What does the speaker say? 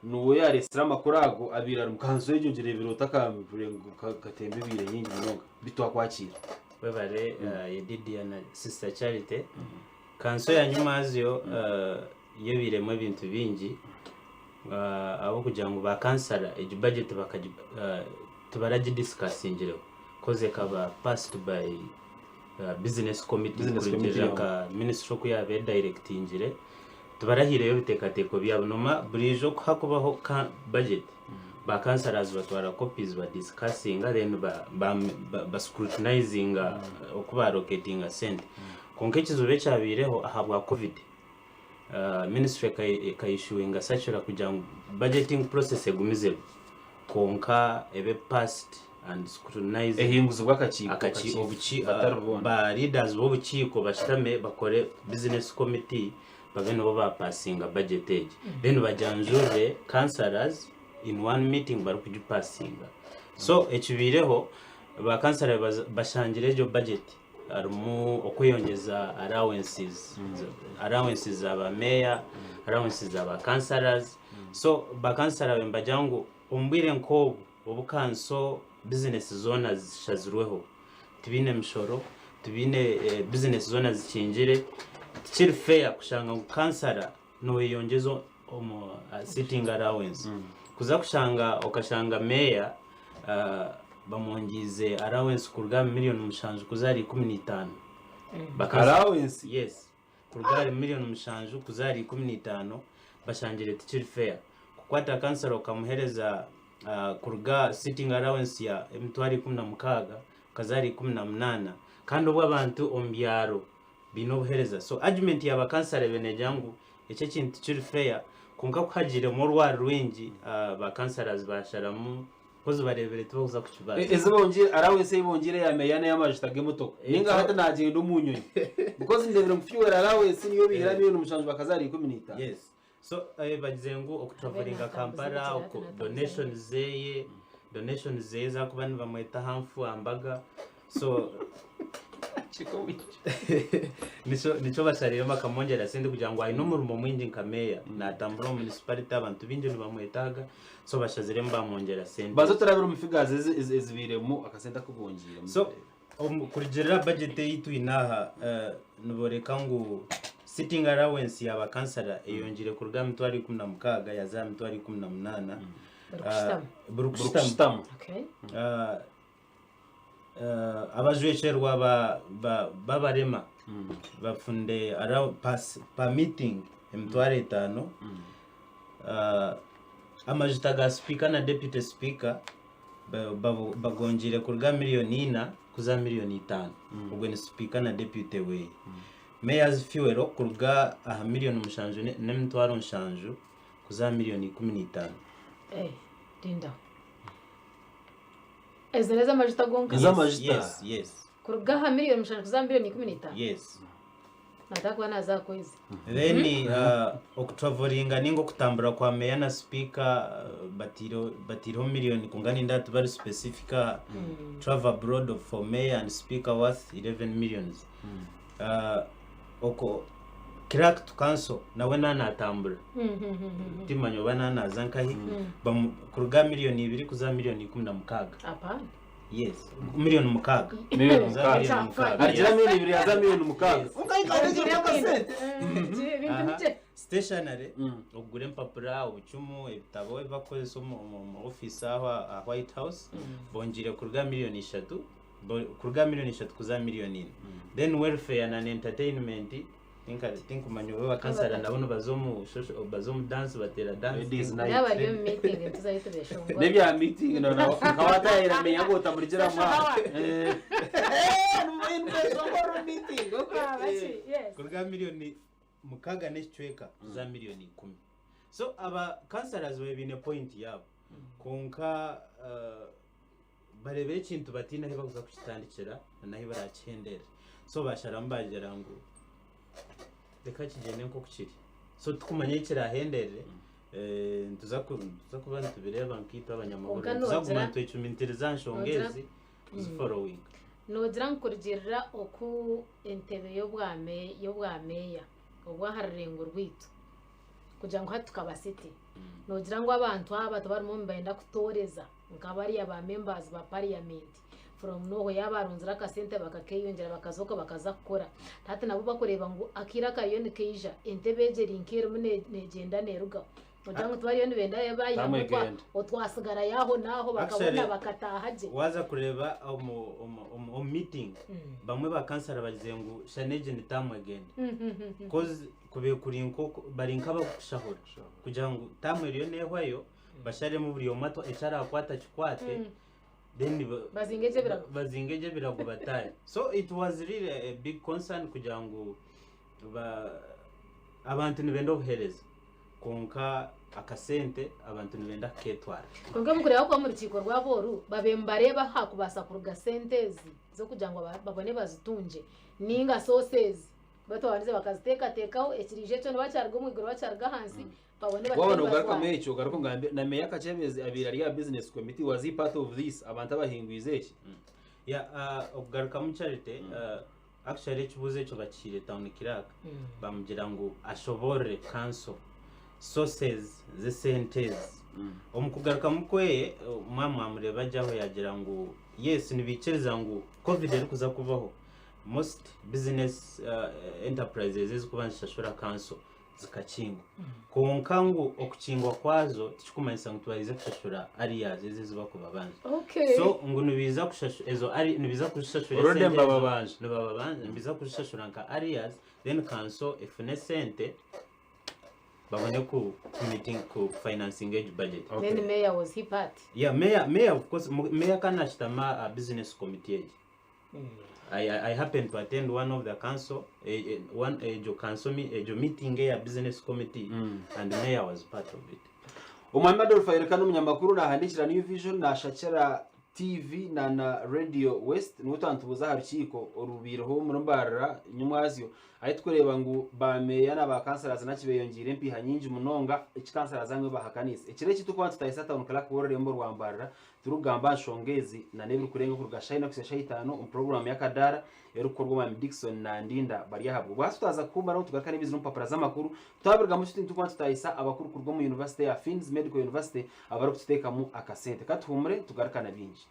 Niwe yaareetsire amakuru ago abaire ari omu kanso egyo ngireebire otakambire ngu katemba ebiire nyingi munonga beitu twakwakiira. Webare Yedidia na Sister Charity. Kanso ya nyumazyo yo ebairemu ebintu bingi ahabw'okugira ngu ba kansara egi budget bakagi tibaragidisikasingireho coz ekaba passed by business committee Business committee kurugiirira yaabo. nka ministry oku yaaba edirectingire tibarahiireyo biteekateeko byabo nooma buriijo ku hakubaho ka budget ba councillors batwara copies ba discussinga then ba ba ba scrutinizinga oku ba allocatinga sente kwonka ekizibu ekyabaireho ahabwa covid ministry eka issuinga circular kugira ngu budgeting process egumizemu kwonka ebe passed and scrutinized Ehinguzibwe akakiiko akakiiko obuki batari boona. ba leaders b'obukiiko bashutame bakore business committee babe nibo bapasinga budget egi then bagyanjurire councillors in one meeting barikugipasinga so ekibaireho ba councillor bashangire egyo budget harimu okweyongyeza allowances allowances za ba mayor allowances za ba councillors so ba councillor nibagira ngu omu bwire nk'obu Obu kanso bizinesi zoona zishazirweho, tibaine mishoro, tibaine bizinesi zoona zikingire, tikiri fair kushanga ngu kansara noyeyongyeza omu sitting allowance. Kuza kushanga okashanga meeya bamwongyize allowance kuruga aha miriyoni mushanju kuza ahari 15. Allowance? Yes. Kuruga ahari miriyoni mushanju kuza ahari 15 bashangire tikiri fair. Kukwata kansara okamuhereza kuruga sitting allowance ya emitwaro 16 okaza ahari 18 kandi obwo abantu omu byaro baine obuhereza. So argument ya bakansara ebaire negira ngu eki ekintu tikiri fair kwonka ku hagiiremu orwari rwingi ba councillors basharamu Kozi bareebire tibakuza kukibaasa. Ezi bongyeire allowance ei bongyeire ya meeya n'ey'amajuta g'emotoka. Ninga hati naagyenda omu nyonyi. Because ndeebire ngu fuel allowance niyo baihire milioni mushanju bakaza ahari 15. Yes. So eh, bagize ngu okutravelinga Kampala, oku donations zeye, donations zeye zakuba nibamweta aha nfu aha mbaga. So nikyo nikyo bashariremu bakamwongyera sente kugira ngu aine omurimo mwingi nka meeya natambura omu municipality abantu baingi nibamwetaaga so bashaziremu bamwongyera sente. Banza oturabire omu figures ezi- ezi- ezibairemu akasente aku bongyeiremu. So kurugiirira aha budget ei twine aha eh, niboreka ngu sitting allowance ya bakansara eyongiire kuruga aha mitwaro 16 yaza aha mitwaro 18. Buri kushutama. Buri Buri kushutama. kushutama. Okay. Ah, Abajwekyerwa b'abarema bafunire per meeting emitwaro etaano. Amajuta ga sipiika na deputy sipiika bagongyeire kuruga aha miriyoni ina kuza aha miriyoni itaano. Ogwo ni sipiika na deputy we. Mayor's fuel kuruga aha miriyoni mushanju n'emitwaro nshanju kuza aha miriyoni 15. Rindaho. Ezo n'ez'amajuta gonka? Ez'amajuta. Yes, yes. Kuruga aha miriyoni mushanju kuza aha miriyoni 15? Yes. Naataka kuba naaza aha kwezi. Then okutravolinga ninga okutambura kwa meya na sipiika bataireho miriyoni kwonka nindeeba tibari specific aha travel abroad for mayor and speaker worth 11 millions. Okwo clerk to council nawe naaba naatambura timanya oba naaba naaza nkahi kuruga aha miriyoni ibiri kuza aha miriyoni 16. Apana. Yes, miriyoni mukaaga. Miriyoni Kuza mukaaga. miriyoni mukaaga. Arigira Yes. miriyoni ibiri yaza miriyoni mukaaga. Yes. Kwonka ikara egyo akasente. Ebintu Aha. bikye. Stationery, okugura empapura, obucumu, ebitabo ebi barikukozesa omu omu ofiisi aho aha White House, bongyeire kuruga aha miriyoni ishatu kuruga aha miriyoni ishatu kuza aha miriyoni ina. Then welfare na entertainment tinkumanya oba bakansara nabo nibaza omu social baza omu dance bateera dance. Ladies night. Yaba ari omu meeting nituzayo tubeshongora. N'ebya meeting no no nka watahira menya ngu otamurigira Social mwa. hour. Eh. Nimubeshongora meeting. Okay. Ah, baki, yes. Kuruga aha miriyoni mukaaga n'ekicweka kuza aha miriyoni ikumi. So aba councillors babaire baine point yaabo kwonka bareebire ekintu bataine ahu barikuza kukitandikira n'ahu baraakihenderere. So baasharamu baagira ngu reka kigyende nk'oku kiri. So tirikumanya ahu kiraahenderere, nituza kuba nitubireeba nkaitwe abanyamahurire. Kwonka Nituza kuguma noogira- nitwecumitiriza aha nshonga noogira- ezi kuziforowinga. Noogira ngu kurugiirira oku entebe y'obwa meeya obw'aha rurengo rwaitu. Kugira ngu hati tukaba city. Noogira ngu abantu aba tibarimu nibenda kutooreza nka bariya ba members ba parliament from nowhere yaaba arunzire akasente bakakeyongyera bakaza okwo bakaza kukora. Hati nabo bakureeba ngu akaire akariyo nikaija entebe egyo eri nk'erimu negyenda neerugaho. Noogira ngu tibariyo nibenda bayihamu Tamwegenda. otwasigarayo aho n'aho bakabona Actually, bakataaha gye. Waza kureeba omu meeting, bamwe ba kansara bagize ngu shana egi ni term egenda. Cause kube kuri nko bari nk'abakushahura kugira ngu term eriyo nehwayo basharemu buri omwe eki arakwata akikwate, then Bazinge egyo ebirago. Bazinge egyo ebirago bataahe. So it was really a big concern kugira ngu abantu nibenda obuheereza kwonka akasente abantu nibenda kuketwara. Kwonka mukureeba kuba omu rukiiko rwabo oru babe nibareeba aha kubaasa kuruga sente ezi z'okugira ngu babone bazitungye ninga sources batu babandize bakaziteekateekaho ekiriija ekyo nibakyaruga omu iguru bakyaruga ahansi babone Wabona batari ogarukamu bazwara. Ekyo ogaruka ogambe na meya Kakyebezi abaire ari aha business committee. Was he part of this abantu abahingwize eki? Yeah, okugarukamu Charity, actually ekibuuzo ekyo bakihiire town clerk, bamugira ngu ashoboorore council sources z'esente ezi. Omu kugarukamu kweye, mwaba mwamureba gye aho yagira ngu yes, nibaikiriza ngu COVID erikuza kubaho, most business enterprises ezikuba nizishashura council zikakingwa, kwonka ngu okukingwa kwazo tikikumanyisa ngu tibarize kushashura arrears ezi ezibakuba banja. So ngu nibiza kushashura ezo ari nibiza kuzishashura Already esente ezo. Nibababanja. Nibababanja, nibiza kuzishashura nka arrears, then council efune esente babone ku meeting ku financing egi budget. Then mayor, was he part? Yeah, mayor, of course, mayor kanashitama business committee egi. I happened to attend one of the council, one ejo council ejo meeting ya business committee, and the mayor was part of it. Omwami Adolf Ayereka n'omunyamakuru, nahandikira New Vision, nashakira TV na Radio West. Niwe twantubuza aha rukiiko orubiireho muri Mbarara nyumwazyo, ahi tukureeba ngu bameeya na bakansarazi naki beyongiire empiiha nyingi munonga, eki kansarazi amwe bahakanise. Ekiro eki tukuba tutahisa town clerk w'orurembo rwa Mbarara, turikugamba aha nshonga ezi na n'ebirikurenga okuruga shaaha 4 kuhitsya shaaha 5 omu puroguraamu y'akadaara erikukorwa Omwami Dickson Nandinda bari ahabwo. Bwahati twaza kuhuumuraho tugaruka n'ebizire omu mpapura z'amakuru. Twabirugamu tuti nitukuba tutahisa abakuru kuruga omu yunivasite ya Finns Medical University abarikututeekamu akasente. Katuhuumure tugaruka na bingi.